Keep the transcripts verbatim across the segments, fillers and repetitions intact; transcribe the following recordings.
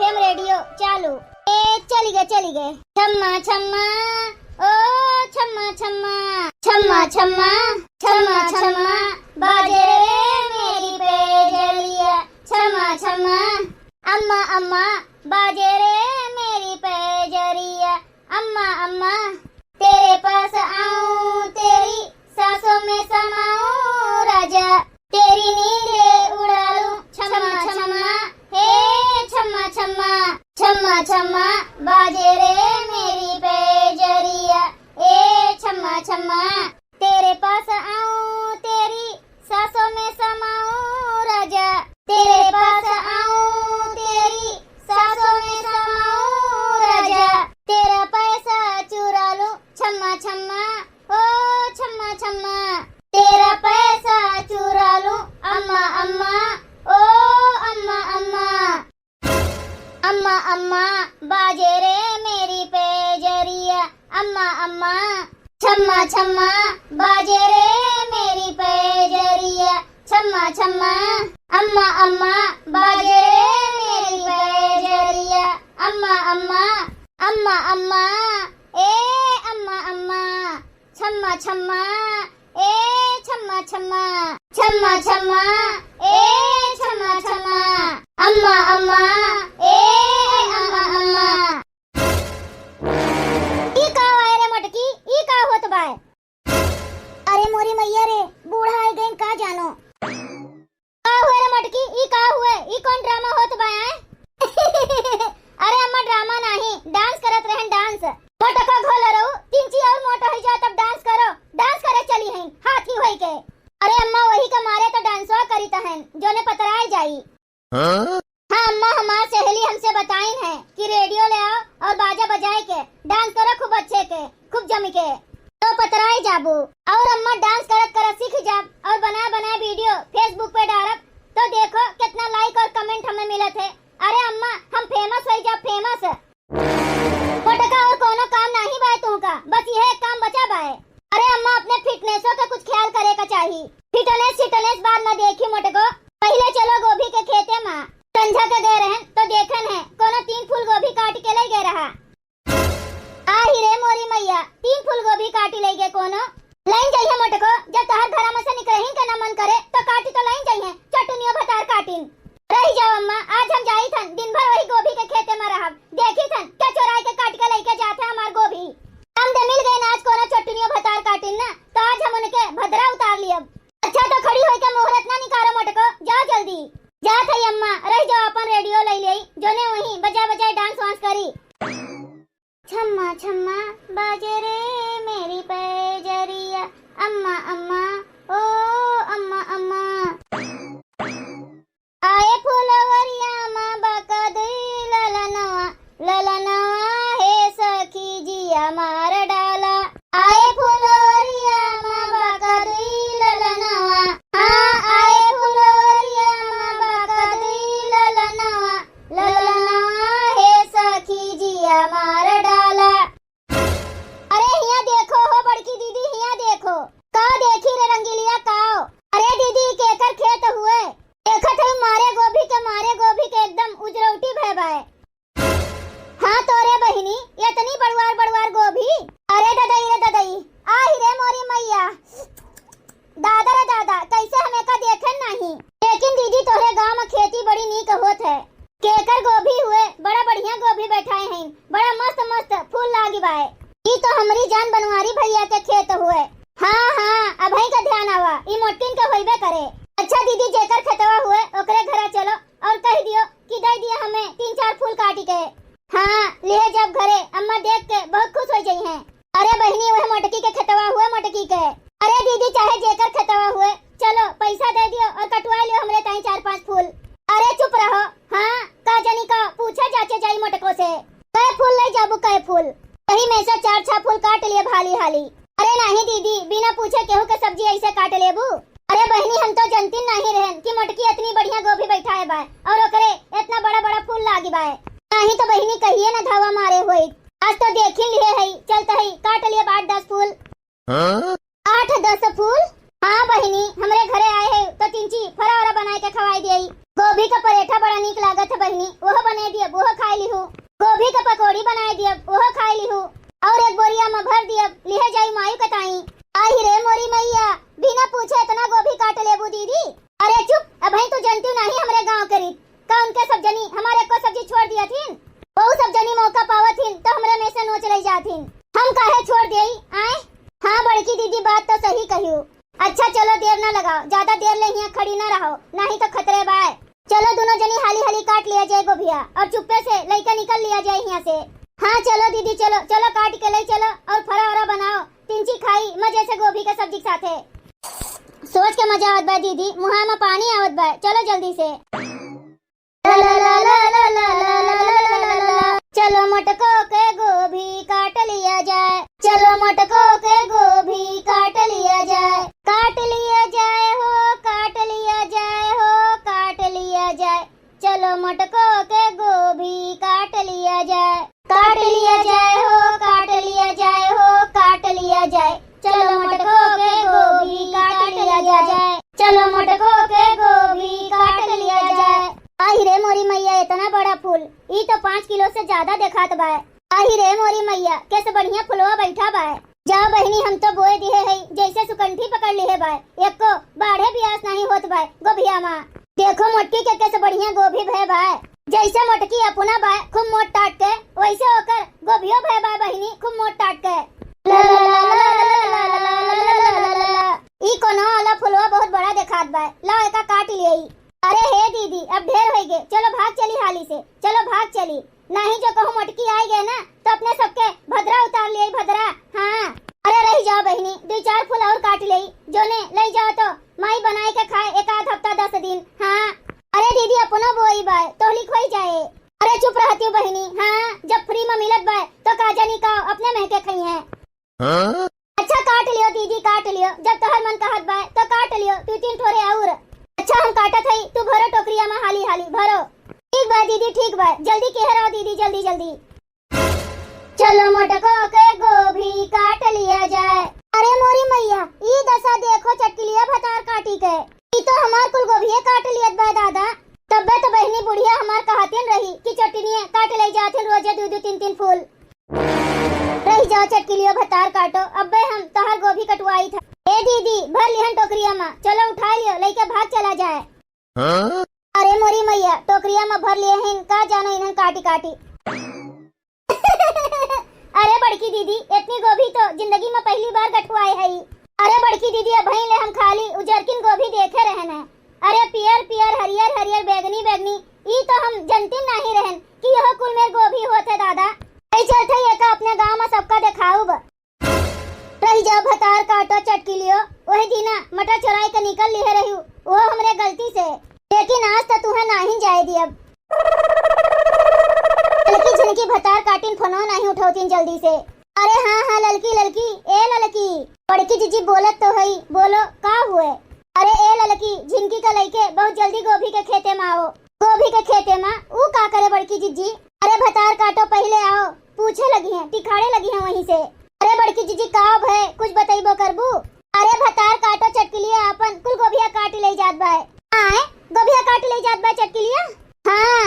एफएम रेडियो चालू। ए, चली गए, चली गए। छम्मा छम्मा, ओ छम्मा छम्मा, छम्मा छम्मा, छम्मा छम्मा, बाजे रे मेरी पैजरिया। छम्मा छम्मा, अम्मा अम्मा, बाजे रे मेरी पैजरिया। अम्मा अम्मा, तेरे पास आऊं, तेरी सांसों में समाऊं राजा, तेरी नींद उड़ा लूं छम्मा छम्मा, हे छम्मा छम्मा। छम्मा छम्मा, बाजे रे मेरी पैजरिया, ए छम्मा छम्मा। तेरे पास आऊं, तेरी सांसों में समाऊं राजा, तेरे पास आऊं, तेरी सांसों में समाऊं राजा, तेरा पैसा चुरा लूं छम्मा छम्मा, ओ छम्मा छम्मा, तेरा पैसा चुरा लूं अम्मा अम्मा, ओ अम्मा अम्मा। अम्मा अम्मा, बाजे रे मेरी पैजरिया। अम्मा अम्मा, छम्मा छम्मा, बाजे रे मेरी पैजरिया। छम्मा छम्मा, अम्मा अम्मा, बाजे रे मेरी पैजरिया। अम्मा अम्मा, अम्मा अम्मा, ए अम्मा अम्मा। छम्मा छम्मा, ए छम्मा छम्मा, छम्मा छम्मा, ए छम्मा छम्मा। अम्मा अम्मा, ए अम्मा अम्मा। ई का हुए रे मोटकी, ई का होत बाय? अरे मोरी मैया रे, बूढ़ा आइ गइन का जानो। का हुए रे मोटकी, ई का हुए? ई कौन ड्रामा होत बा, आय? अरे अम्मा, ड्रामा नाही, डांस करत रहन, डांस। मोटका घोल रहू, तिनची और मोट होइ जाओ तब डांस करो। डांस करे चली हैं, हाथी होई के। अरे अम्मा, वही के मारे तो डांसवा करीत हैं, जोने पतराए जाई। हाँ? हाँ अम्मा, हमार सहेली हमसे बताइन है कि रेडियो ले आओ और बाजा बजाए के डांस करो खूब अच्छे के, खूब जम के, तो पतराए जाबू। और अम्मा, डांस करत करत सीख जाब और बनाए बनाए वीडियो Facebook पे डारब, तो देखो कितना लाइक और कमेंट हमें मिलत है। अरे अम्मा, हम फेमस होई जाब, फेमस। मोटका, और कोनो काम नाही बाय तुहका, बस यह एक काम बचा बाय। अरे अम्मा, अपने फिटनेसो के कुछ ख्याल करे का चाही। फिटनेस सिटनेस बाद में देखी मोटको, पहिले चलो गोभी के खेते मा। संझा के गए रहन तो देखन है कोनो तीन फूल गोभी काट के ले गए रहा। आही रे मोरी मैया, तीन फूल गोभी काटी ले गए कोनो। लाइन जाइए मोटको, जब तोहर घरा में से निकलही के ना मन करे तो काटी तो लाइन जाइए, चटनियो भतार काटिन। रहि जाओ अम्मा, आज हम जाइत हन, दिन भर वही गोभी के खेते में रहब। देखित हन, के चोराइ के काट के लइके जात है हमार गोभी। हम दे मिल गए ना आज कोनो चटनियो भतार काटिन ना, तो आज हम उनके भदरा उतार लियब। अच्छा तो खड़ी होइके मुहूर्त ना निकारो मोटको, जाओ जल्दी। जात है अम्मा, रहि जाओ अपन रेडियो लइ लेई, जोने वहीं बजा बजाए डांस वांस करी। छम्मा छम्मा बाजे रे मेरी पैजरिया, अम्मा अम्मा, ओ अम्मा अम्मा। आए फुलवरिया मा बाका दुई ललनवा, ललनवा हे सखी जिया मार डाला। आए फुलवरिया मा बाका दुई ललनवा, हाँ, आए फुलवरिया मा बाका दुई ललनवा, ललनवा हे सखी जिया मार डाला। अरे हियाँ देखो हो बड़की दीदी, हियाँ देखो। का देखी रे रंगीलिया काव? अरे दीदी, केकर खेत हुए? देखत है मारे गोभी के, मारे गोभी के एकदम उजरौटी भय बाय। हाँ तो रे बहिनी, इतनी बड़ुआर बड़ुआर गोभी? अरे ददई रे ददई, आही रे मोरी मैया। दादा रे दादा, कैसे हम एका देखे नाही। लेकिन दीदी, तोहरे गाँव में खेती बड़ी नीक होत है। केकर गोभी हुए, बड़ा बढ़िया गोभी बैठाए हैं, बड़ा मस्त मस्त फूल लागी बाय। ई तो हमरी जान बनवारी भैया के खेत हुए। हाँ हाँ, अभई का ध्यान आवा, ई मोटकिन के होइबे करे। अच्छा दीदी, जेकर खेतवा हुए ओकरे घरा चलो और कह दियो कि दे दिया हमें तीन चार फूल काटी के। हाँ, लिहे जब घरे, अम्मा देख के बहुत खुश हो जाई हैं। अरे बहिनी, वह मोटकी के खेतवा हुए, मोटकी के। अरे दीदी, चाहे जेकर खेतवा हुए, चलो पैसा दे दियो और कटवा लियो हमरे ताई चार पांच फूल। अरे चुप रहो। हाँ, का जनी का पूछे जाचे जाई मोटको से। कै फूल ले जाबू, कै फूल? यही में से चार छह फूल काट लिए भाली हाली। अरे नाही दीदी, बिना पूछे केहू के सब्जी ऐसे काट लेबू? अरे बहिनी, हम तो जनती नाही रहन कि मोटकी इतनी बढ़िया गोभी बैठाए बाय और ओकरे इतना बड़ा बड़ा फूल लागी बाय। नाही तो बहिनी कहिए ना धावा मारे होई। आज तो देखी लिए है, चलता है काट लिए आठ दस फूल। हाँ? आठ दस फूल? हाँ बहिनी, हमरे घरे आए है तो चिंची फरावरा बनाए के खवाई दिए। गोभी का परेठा बड़ा नीक लागत है बहिनी, ओहो बनाइ दियब, ओहो खाइ लिहू। गोभी का पकौड़ी बनाइ दियब, ओहो खाइ लिहू। और एक बोरिया मा भर दियब, लिहे जाई मायू के ताई। आही रे मोरी मैया, बिना पूछे इतना गोभी काट लेबू दीदी? अरे चुप, अबहीं तू जनती नाहीं हमरे गाँव के रीत। का उनके सब जनी हमारे को सब्जी छोड़ दिया थीन? वहू सब जनी मौका पावत थीन तो हमरे में से नोच लई जात थीन। हम काहे छोड़ देई, आए? हाँ बड़की दीदी, बात तो सही कहियो। अच्छा चलो, देर ना लगाओ, ज्यादा देर ले हियाँ खड़ी ना रहो, नाहीं तो खतरे बाय। चलो दुनो जनी हाली हाली काट लिया जाए गोभिया और चुप्पे से लइका निकल लिया जाए हियाँ से। हाँ चलो दीदी, चलो चलो, काट के लई चलो और फरा ओरा बनाओ, तिनची खाई मजे से गोभी के सब्जी के साथे। सोच के मजा आवत बा दीदी, मुँहा मा पानी आवत बा। चलो जल्दी से। चलो मोटको के गोभी काट लिया जाए, चलो मोटको के गोभी काट लिया जाए, काट लिया जाए हो, काट लिया जाए हो, काट लिया जाए। चलो मोटको के गोभी काट लिया जाए, काट लिया जाए हो, काट लिया जाए हो, काट लिया जाए। चलो मोटको के गोभी काट लिया जाए, चलो मोटको के गोभी काट लिया जाए। आही रे मोरी मैया, इतना बड़ा फूल, ई तो पाँच किलो से ज्यादा देखात बाय। आही रे मोरी मैया, कैसे बढ़िया फुलवा बैठा बाय। जाओ बहिनी, हम तो बोए दिहे हई, जैसे सुकंठी पकड़ लिहे बाय, एको बाढ़े बियास नाहीं होत बाय गोभिया मा। देखो मोटकी के कैसे बढ़िया गोभी भय बाय, जैसे मोटकी अपना बाय खूब मोट टाट के, वैसे ओकर गोभियो भय बाय बहिनी खूब मोट टाट के। ई कोनो वाला फुलवा बहुत बड़ा देखात बाय, लाओ एका काट लियई। अरे हे दीदी, अब ढेर होई गे, चलो भाग चली हाली से, चलो भाग चली। नाहीं जो कहूँ मोटकी आइ गए ना, तो अपने सबके भदरा उतार लियई, भदरा। हाँ। अरे रहि जाओ बहिनी, दुइ चार फूल और काट लेई, जोने लई जाओ तो माई बनाए के खाए एक आध हफ्ता दस दिन। हाँ। अरे दीदी, अपनो बोई बाय, तोहली खोई जाए। अरे चुप रहतिउ बहिनी। हाँ, जब free मा मिलत बाय, तो का जानी का अपने महके खइहैं। हाँ? अच्छा काट लियो दीदी, काट लियो, जब तोहर मन कहत बाय तो काट लियो, दू तीन ठोरे और। अच्छा हम काटत हई, तू भरो टोकरिया मा हाली हाली भरो। ठीक बा दीदी, ठीक बा, जल्दी केहर आओ दीदी, जल्दी जल्दी। चलो मोटको के गोभी काट लिया जाए। अरे मोरी मैया, ई दसा देखो चटकिलिया भतार काटी के, ई तो हमार कुल गोभिये काट लियत बा दादा। तब्बे तो बहिनी बुढ़िया हमार कहतिन रही कि चटनिया काट ले जाथिन रोजे दू दू तीन तीन फूल। रहि जाओ चटकिलियो भतार काटो, अब्बे हम तोहार गोभी कटवाई था। ए दीदी, भर लिहन टोकरिया मा, चलो उठाइ लियो, लइके भाग चला जाए। हाँ? अरे मोरी मैया, टोकरिया मा भर लिए हन, का जानो इन्हन काटी काटी। अरे बड़की दीदी, इतनी गोभी तो जिंदगी मा पहली बार गठुआए हई। अरे बड़की दीदी, अबहीं ले हम खाली उजरकिन गोभी देखे रहन है। अरे पियर पियर, हरियर हरियर, बैगनी बैगनी, ई तो हम जनतिन नाहीं रहन कि यह कुल मेर गोभी होत है दादा। कई चलत है एका अपने गाँव मा सबका देखाउब। रहि जाओ भतार काटो चटकिलियो, ओहे दिना मटर चोराइ के निकल लिहे रहिउ, वो हमरे गलती से, लेकिन आज तो तुहे नाहीं जाए दियब। ललकी झिनकी भतार काटिन फोनो नाहीं उठौतिन जल्दी से। अरे हाँ हाँ ललकी ललकी, ए ललकी, बड़की जिज्जी बोलत तो हई, बोलो का हुए? अरे ए ललकी, झिनकी का लइके बहुत जल्दी गोभी के खेते मा आओ। गोभी के खेते मा? ऊ का करे बड़की जिज्जी? अरे भतार काटो पहिले आओ, पूछे लगिहैं, तिखाड़े लगिहैं वहीं से। अरे बड़की जिज्जी का भय, कुछ बतइबो करबू? अरे भतार काटो चटकिलिया आपन कुल गोभिया काट ले जात बाय। आए, गोभिया काट ले जात बाय चटकिलिया? हाँ।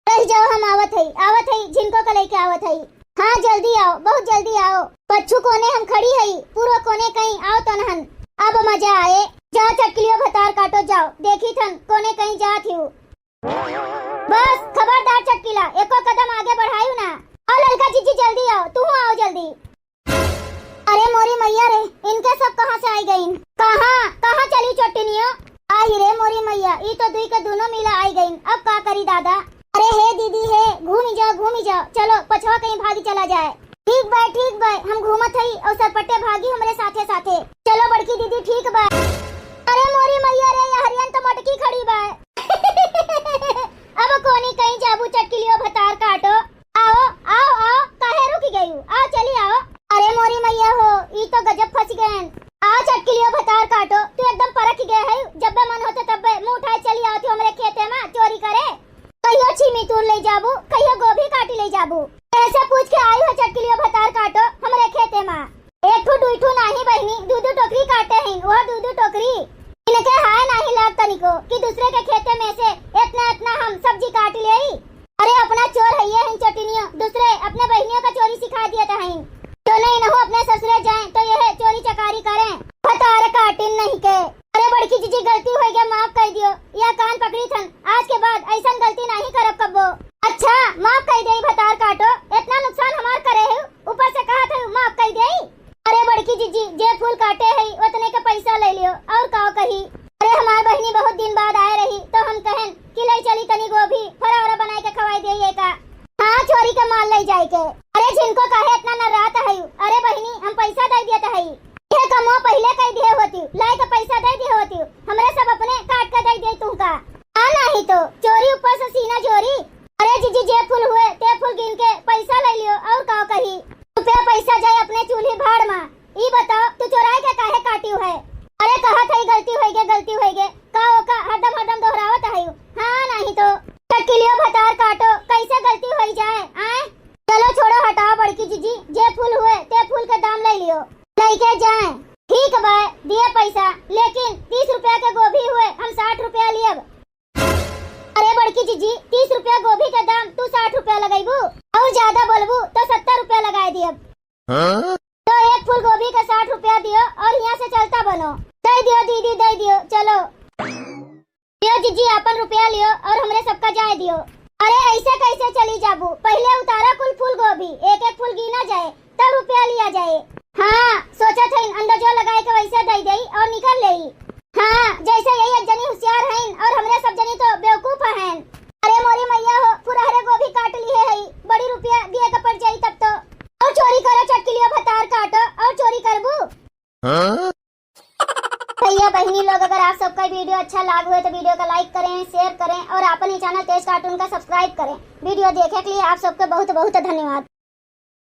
रहि जाओ, हम आवत हई, आवत हई, झिनको का लइके आवत हई। हाँ, जल्दी आओ, बहुत जल्दी आओ। पच्छू कोने हम खड़ी हई, पूर्व कोने कहीं आओ तनहन। अब मजा आए। जाओ चटकिलियो भतार काटो जाओ, देखी थन कोने कहीं जात हिउ। बस खबरदार चटकिला, एको कदम आगे बढ़ायु ना। आओ ललका जिज्जी जल्दी आओ, तू आओ जल्दी। अरे मोरी मैया रे, इनके सब कहाँ से आई गईन? कहाँ, कहाँ चली चोटिनियो? आही रे मोरी मैया, ई तो दुई के दुनो मिला आई गईन, अब का करी दादा? अरे हे दीदी हे, घूमी जाओ, घूमी जाओ, चलो पछवा कहीं भागी चला जाए। ठीक बा, ठीक बा, हम घूमत हई और सरपटे भागी हमरे साथे साथे। चलो बड़की दीदी, ठीक बा। अरे मोरी मैया रे, यहरियन तो मोटकी खड़ी बा। अब कोनी कहीं जाबू चटकिलियो भतार काटो। आओ, आओ, आओ, काहे रुक गयू? आओ, चली आओ। अरे मोरी मैया हो, ई तो गजब फंस गएन। आओ चटकिलियो भतार काटो, तू एकदम परख गए है, जब्बे मन होते तब्बे मुंह उठाए चली आओ तू हमरे खेते मा चोरी करे। कहियो छीमी तूर ले जाबू, कहियो गोभी काटी ले जाबू। ऐसे पूछ के आई हो चटकिलियो भतार काटो हमरे खेते मा। एक ठू दुई ठू नाही बहिनी, दू दू टोकरी काटे हैं, वो दू दू टोकरी। इन के हाय नाही लाग तनिको कि दूसरे के खेते में से इतना इतना हम सब्जी काट लेई। अरे अपना चोर हइये हइन चटिनियो, दूसरे अपने बहिनियों का चोरी सिखा दियत हइन। तो नहीं नहो अपने ससुरे जाए तो यह चोरी चकारी करें। भतार काटिन नहीं के। अरे बड़की जीजी गलती होइ गया, माफ कर दियो। यह कान पकड़ी थन, आज के बाद ऐसन गलती नहीं करब कब्बो। अच्छा माफ कर देई भतार काटो, इतना नुकसान हमार करे है, ऊपर से कहा था माफ कर देई। अरे बड़की जीजी जे फूल काटे है उतने के पैसा ले लियो और का कही। अरे हमार बहिनी बहुत दिन बाद आए रही तो हम कहन कि ले चली तनी गोभी फरारा बनाए के खवाई देई का। हाँ चोरी के माल ले जाए के। अरे जिनको काहे इतना नर्रात है। अरे बहिनी हम पैसा दे दियत है। ये कमवा पहिले कई दिहे होती, लाई के पैसा दे दिहे होती, हमरे सब अपने काट के दे दे तुमका। हाँ नाही तो चोरी ऊपर से सीना चोरी। अरे जीजी जे फूल हुए ते फूल गिन के पैसा ले लियो और का कही। रुपया पैसा जाए अपने चूल्ही भाड़ मा। ई बताओ तू चोराई के काहे काटियो है? अरे कहा था गलती होई गे, गलती होई गे, का ओका हरदम हरदम दोहरावत है। हाँ नाही तो चटकिलियो भतार काटो, कैसे गलती होई जाए आए। चलो छोड़ो हटाओ बड़की जीजी, जे फूल हुए ते फूल के दाम ले लियो। लइके जाए। ठीक बा, दिए पैसा, लेकिन तीस रुपया के गोभी हुए हम साठ रुपया लियब। अरे बड़की जीजी, तीस रुपया गोभी के दाम तू साठ रुपया लगैबू और ज्यादा बोलबू तो सत्तर रुपया लगाए दियब। हाँ? तो एक फूल गोभी के साठ रुपया दियो और यहाँ से चलता बनो। दे दियो दीदी, दे दियो, चलो। लियो जीजी, आपन रुपया लियो और हमरे सबका जाए दियो। अरे ऐसे कैसे चली जाबू? पहिले उतारा कुल फूल गोभी, एक एक फूल गिना जाए, तब रुपया लिया जाए। हाँ, सोचत हईन अंदाजो लगाए के वैसे दे देई और निकल लेई। हाँ, जैसे यही एक जनी होशियार हईन और हमरे सब जनी तो बेवकूफ हईन। अरे मोरी मैया हो, फुरहरे गोभी काट लिए हई, बड़ी रुपया दिए के पड़ जाई तब तो। और चोरी करो चटकिलियो भतार काटो और चोरी करबू। हाँ? भैया बहिनी लोग, अगर आप सबका वीडियो अच्छा लाग हुए तो वीडियो का लाइक करें, शेयर करें और आपन ही चैनल तेज कार्टून का सब्सक्राइब करें। वीडियो देखे के लिए आप सबके बहुत बहुत धन्यवाद।